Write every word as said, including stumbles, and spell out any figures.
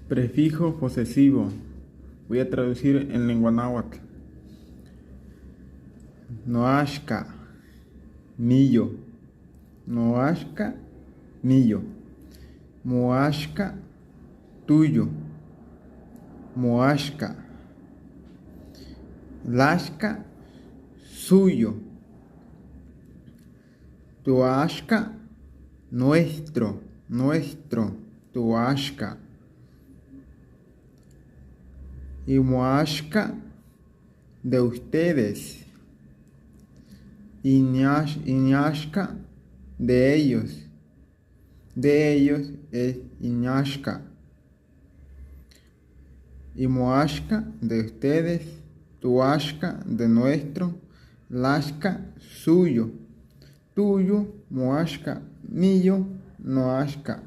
Prefijo posesivo. Voy a traducir en lengua náhuatl. Noaxka, mío. Noaxka, mío. Moaxka, tuyo. Moaxka. Laxka, suyo. Toaxka, nuestro, nuestro. Toaxka. Imoaxka, de ustedes. Iñax-, iñaxka, de ellos. De ellos es iñaxka. Imoaxka, de ustedes. Toaxka, de nuestro. Laxka, suyo. Tuyo, moaxka. Mío, noaxka.